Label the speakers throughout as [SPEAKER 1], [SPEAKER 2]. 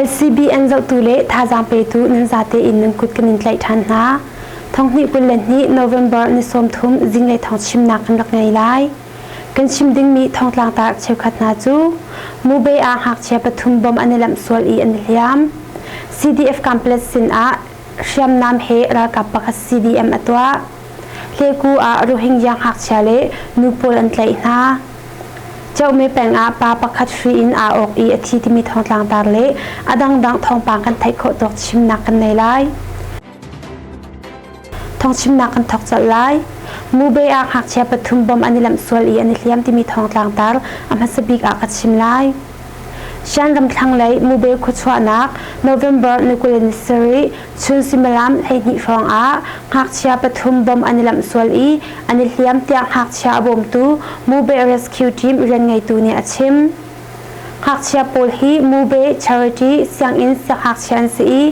[SPEAKER 1] LCBN zohtu le thazaang petu nan zate in nan kut kan in tlaih ṭhan hna. Thonghnih 22 November ni 30 zinglei thawng chimnak kan rak ngei lai. Kan chim dingmi thongtlang tar cheukhat hna cu Mubei ah ngakchia pathum bom an i lamh sual i an i hliam. CDF Complex sin ah hriamnam he ralkap pakhat CDM a tuah. Hleku ah Rohingya ngakchia le nu pawl an tlaih hna. Ceuhme peng ah pa pakhat hri in aa awk i a thi timi thawngtlang tar le a dangdang thawngpang kan theih khawh tawk chimnak kan nei lai. Thawngchimnak kan thawk colh lai. Mube ah ngakchia pathum bom an i lamh sual i an i hliam timi thawngtlang tar a hmasa bik ah ka chim lai. Shan ram thlanglei Mube khuachuahnak November ni 27 chun suimilam 12 hrawng ah ngakchia pathum bom an i lamh sual i an i hliam tiah ngakchia a bawmtu Mube Rescue Team rianngeitu nih a chim. Ngakchia pawl hi Mube Charity sianginn siangngakchia an si i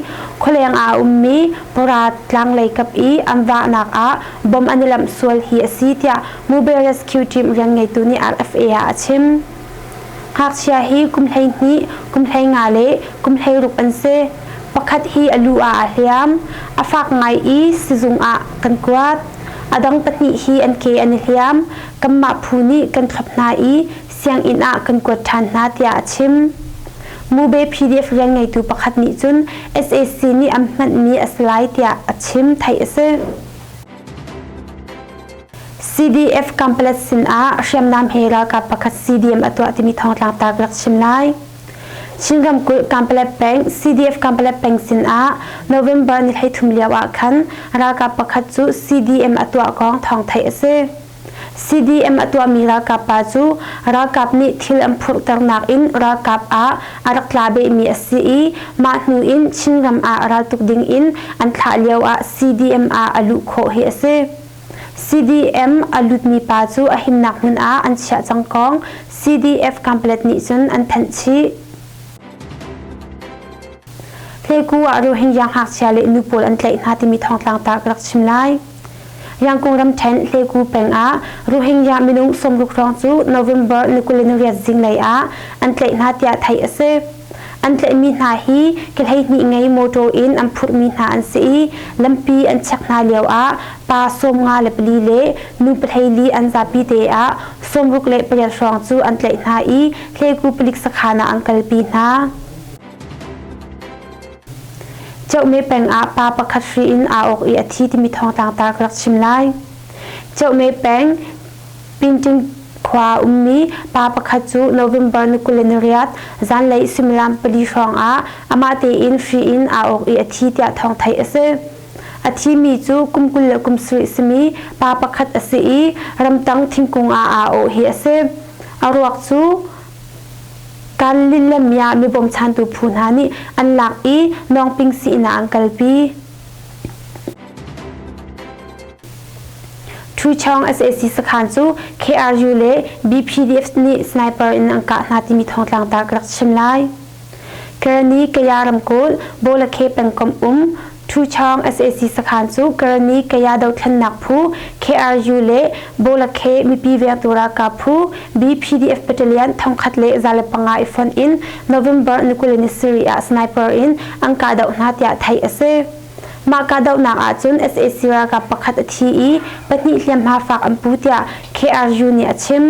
[SPEAKER 1] khualeng ah a ummi Pura tlanglei kap i an vahnak ah bom an i lamh sual hi a si tiah Mube Rescue Team rianngeitu nih RFA ah a chim. Ngakchia hi kum 12, kum 15 le kum 16 an si. Pakhat hi a lu ah aa hliam. A fak ngai i sizung ah kan kuat. A dang pahnih hi an ke an i hliam. Kanmah phu nih kan thlop hna i sianginn ah kan kuat ṭhan hna tiah a chim. Mube PDF rianngeitu pakhat nih cun sac nih an hmanhmi a si lai tiah a chim theih a si. CDF Kamplet sin ah hriamnam he ralkap pakhat CDM a tuah timi thawngtlang ta ka rak chim lai. Chin ramkulh Kamplet peng CDF Kamplet peng sin ah November ni 13 lio ah khan ralkap pakhat cu CDM a tuah kong thawng theih a si. CDM a tuahmi ralkap pa cu ralkap nih thil an phurhternak in ralkap ah a rak tla behmi a si i mah hnu in Chinram ah raltuk ding in an thlah lio ah CDM ah a luh khawh hi a si. CDM a lutmi pa cu a himnak hmun ah an chiah cang kong CDF Kamplet nih cun an thanh chih. Hleku ah Rohingya ngakchia le nu pawl an tlaih hna timi thawngtlang ta ka rak chim lai. Yangon ramṭhen Hleku peng ah Rohingya minung 60 hrawng cu November ni 28 zinglei ah an tlaih hna tiah theih a si. An tlaihmi hna hi ke 12 ngei mawṭaw in an phurhmi hna an si i lampi an chek hna lio ah pa 54 le nu 14 an zapi te ah 68 hrawng cu an tlaih hna i Hleku palik sakhan ah an kalpi hna. Ceuhme peng ah pa pakhat hri in aa awk i a thi timi thawngtlang tar ka rak chim lai. Ceuhme peng Pinting khua ummi pa pakhat cu November ni 28 zanlei suimilam pali hrawng ah amah tein hri in aa awk i a thi tiah thawng theih a si. A thimi cu kum 20 le kum sarih simi pa pakhat a si i ramtang thingkung ah aa awh hi a si. A ruak cu Kan lillemmi ah mi bawmchantu phu hna nih an lak i nawngping sii ah an kalpi. Ṭhuchawng sac sakhan cu KRU le BPDF nih sniper in an kah hna timi thawngtlang ta ka rak chim lai. Karani Kaya ramkulh Bawlakhe pengkomh um Ṭhuchawng sac sakhan cu Karani Kaya dothlennak phu KRU le Bawlakhe mipi vengtu ralkap phu BPDF Battalion 1105 i fonh in November ni 27 ah sniper in an kahdoh hna tiah theih a si. Mah kahdohnak ahcun sac ralkap pakhat a thi i pahnih hliamhma fak an pu tiah KRU nih a chim.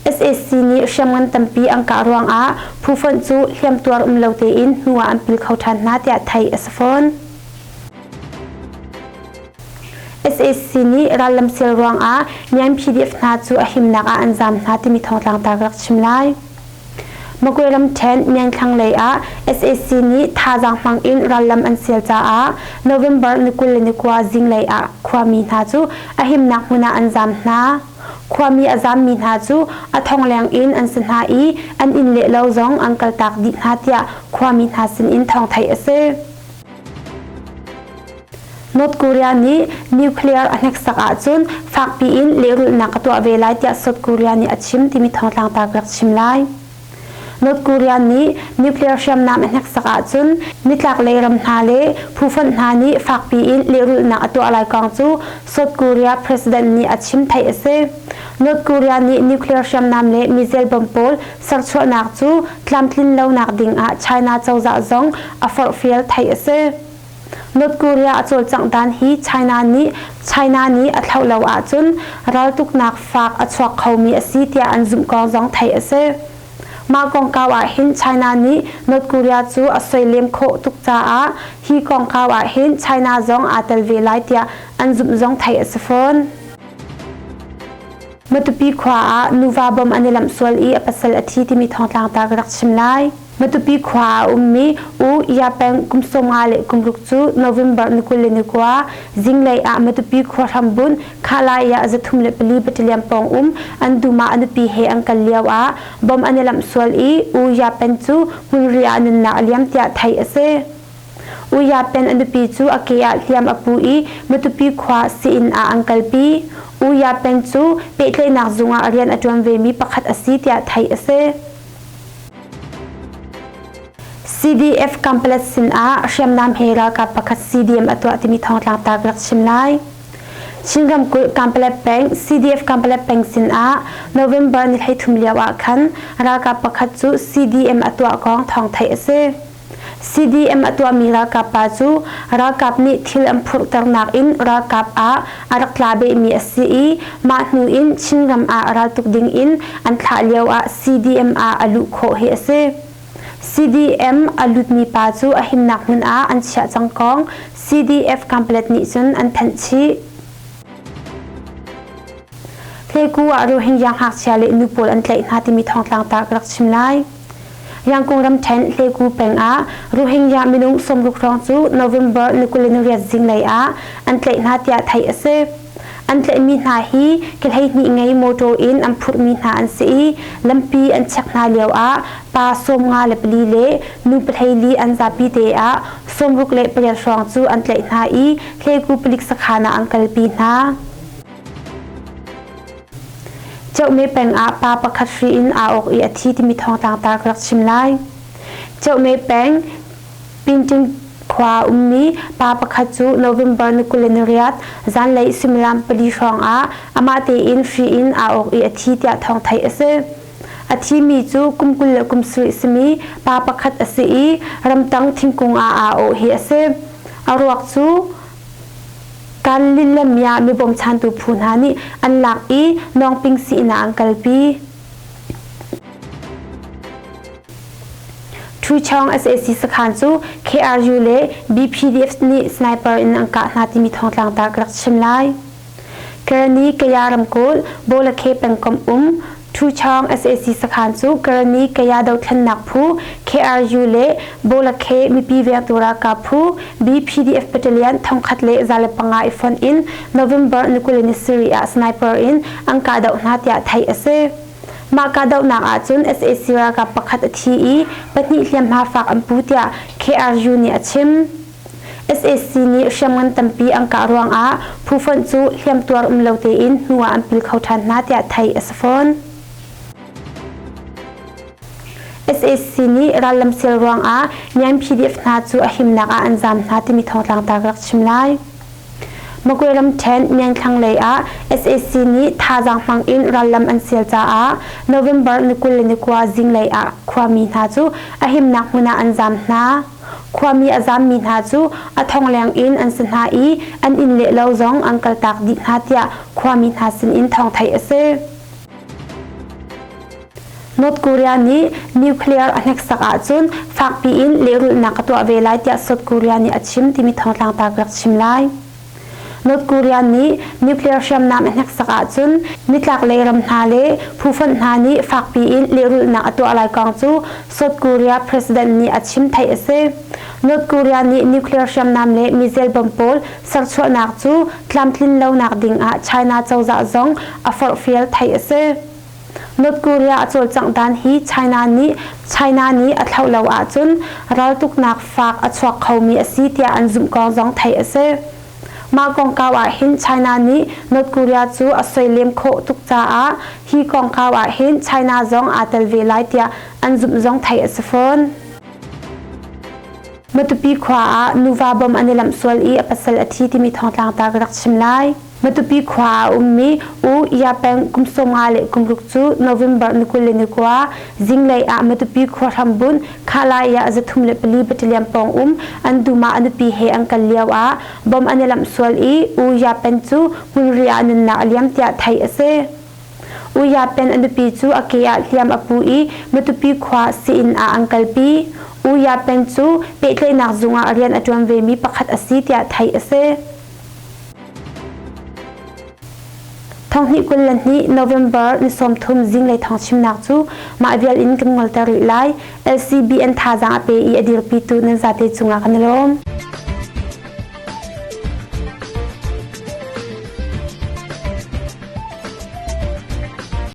[SPEAKER 1] Sac nih hriamngan tampi an kah ruangah phufonh cu hliamtuar um lo tein hnu ah an pil kho ṭhan hna tiah theih a si fawn. Sac nih rallam sial ruangah Myan PDF hna cu a himnak ah an zaam hna timi thawngtlang ta ka rak chim lai. Magwe ramṭhen Myanthlang lei ah sac nih thazaang hmang in rallam an sial caah November ni 29 zinglei ah khuami hna cu a himnak hmun ah an zaam hna. Khuami a zaammi hna cu a thong leng in an si hna i an inn le lo zong an kaltak dih hna tiah khuami hna sinin thawng theih a si. North Korea nih nuclear a hneksak ahcun fakpi in lehrulhnak a tuah ve lai tiah South Korea nih a chim timi thawngtlang ta ka rak chim lai. North Korea nih nuclear hriamnam a hneksak ahcun nitlaklei ram hna le phufonh hna nih fakpi in lehrulhnak a tuah lai kong cu South Korea president nih a chim theih a si. North Korea nih nuclear hriamnam le missile bomb pawl serchuahnak cu tlamtlin lonak ding ah China cozah zong a forhfial theih a si. North Korea a cawlcangh dan hi China nih China nih a thlauh lo ahcun raltuknak fak a chuak khomi a si tiah an zumh kong zong theih a si. Mah kongkau ah hin China nih North Korea cu a soilem khawh tuk caah hi kongkau ah hin China zong aa tel ve lai tiah an zumh zong theih a si fawn. Matupi khua ah nuva bom an i lamh sual i a pasal a thi timi thawngtlang ta ka rak chim lai. Matupi khua ah a ummi U Ya Peng kum 50 le kum ruk cu November ni 29 zinglei ah Matupi khua hrambunh Khalai ah 304 battalion pawng um an dum ah a nupi he an kal lio ah bom an i lamh sual i U Ya Pen cu hmunri ah nunnak a liam tiah theih a si. U Ya Pen a nupi cu a ke ah hliam a pu i Matupi khua sii-inn ah an kalpi. U Ya Pen cu pehtlaihnak zung ah rian a ṭuan vemi pakhat a si tiah theih a si. CDF Kampalet sin ah hriamnam he ralkap pakhat CDM a tuah timi thawngtlang ta ka rak chim lai. Chin ramkulh Kampalet peng CDF Kampalet peng sin ah November ni 13 lio ah khan ralkap pakhat cu CDM a tuah kong thawng theih a si. CDM a tuahmi ralkap pa cu ralkap nih thil an phurhternak in ralkap ah a rak tla behmi a si i mah hnu in Chinram ah raltuk ding in an thlah lio ah CDM ah a luh khawh hi a si. CDM a lutmi pa cu a himnak hmun ah an chiah cang kong CDF Kampalet nih cun an thanh chih. Hleku ah Rohingya ngakchia le nu pawl an tlaih hna timi thawngtlang ta ka rak chim lai. Yangon ramṭhen Hlegu peng ah Rohingya minung 60 hrawng cu November ni 28 zinglei ah an tlaih hna tiah theih a si. An tlaihmi hna hi ke 12 ngei motor in an phurhmi hna an si i lampi an check hna lio ah pa 54 le nu 14 an zapi te ah 68 hrawng cu an tlaih hna i Hlegu palik sakhan ah an kalpi hna. Ceuhme peng ah pa pakhat hri in aa awk i a thi timi thawngtlang ta ka rak chim lai. Ceuhme peng Pinting khua ummi pa pakhat cu November ni 28 zanlei suimilam pali hrawng ah amah tein hri in aa awk i a thi tiah thawng theih a si. A thimi cu kum 20 le kum sarih simi pa pakhat a si i ramtang thingkung ah aa awh hi a si. A ruak cu Kan lillemia mi bawmchantu phu hna nih an lak i nawngping sii-inn ah an kalpi. Ṭhuchawng sac sakhan cu KRU le BPDF nih sniper in an kah hna timi thawngtlang ta ka rak chim lai. Karani Kaya ramkulh Bawlakhe pengkomh um Ṭhuchawng sac sakhan cu Karani Kaya dothlennak phu KRU le Bawlakhe mipi vengtu ralkap phu BPDF battalion 1105 i fonh in November ni 27 ah sniper in an kahdoh hna tiah theih a si. Mah kahdohnak ahcun sac ralkap pakhat a thi i pahnih hliamhma fak an pu tiah KRU nih a chim. Sac nih hriamngan tampi an kah ruangah phufonh cu hliamtuar um lo tein hnu ah an pil kho ṭhan hna tiah theih a si fawn. Sac nih rallam sial ruangah Myan PDF hna cu a himnak ah an zaam hna timi thawngtlang ta ka rak chim lai. Magwe ramṭhen Myan thlanglei ah sac nih thazaang hmang in rallam an sial caah November ni 29 zinglei ah khuami hna cu a himnak hmun ah an zaam hna. Khuami a zaammi hna cu a thong leng in an si hna i an inn le lo zong an kaltak dih hna tiah khuami hna sinin thawng theih a si. North Korea nih nuclear a hneksak ahcun fakpi in lehrulhnak a tuah ve lai tiah South Korea nih a chim timi thawngtlang ta ka rak chim lai. North Korea nih nuclear hriamnam a hneksak ahcun nitlaklei ram hna le phufonh hna nih fakpi in lehrulhnak a tuah lai kong cu South Korea president nih a chim theih a si. North Korea nih nuclear hriamnam le missile bomb pawl serchuahnak cu tlamtlin lonak ding ah China cozah zong a forhfial theih a si. North Korea a cawlcangh dan hi China nih China nih a thlauh lo ahcun raltuknak fak a chuak khomi a si tiah an zumh kong zong theih a si. Mah kongkau ah hin China nih North Korea cu a soilem khawh tuk caah hi kongkau ah hin China zong aa tel ve lai tiah an zumh zong theih a si fawn. Matupi khua ah nuva bom an i lamh sual i a pasal a thi timi thawngtlang ta ka rak chim lai. Matupi khua ah a ummi U Yapeng kum 15 le kum ruk cu November ni 29 zinglei ah Matupi khua hrambunh Khalai ah 304 battalion pawng um an dum ah a nupi he an kal lio ah bom an i lamh sual i U Yapen cu hmunri ah nunnak a liam tiah theih a si. U Yapen a nupi cu a ke ah hliam a pu i Matupi khua sii-inn ah an kalpi. U Yapen cu pehtlaihnak zung ah rian a ṭuan vemi pakhat a si tiah theih a si. Thonghnih 22 November ni 30 zinglei thawng chimnak cu mah vial in kan ngolter rih lai. LCBN thazaang a pe i a dirpitu nan zate cungah kan i lawm.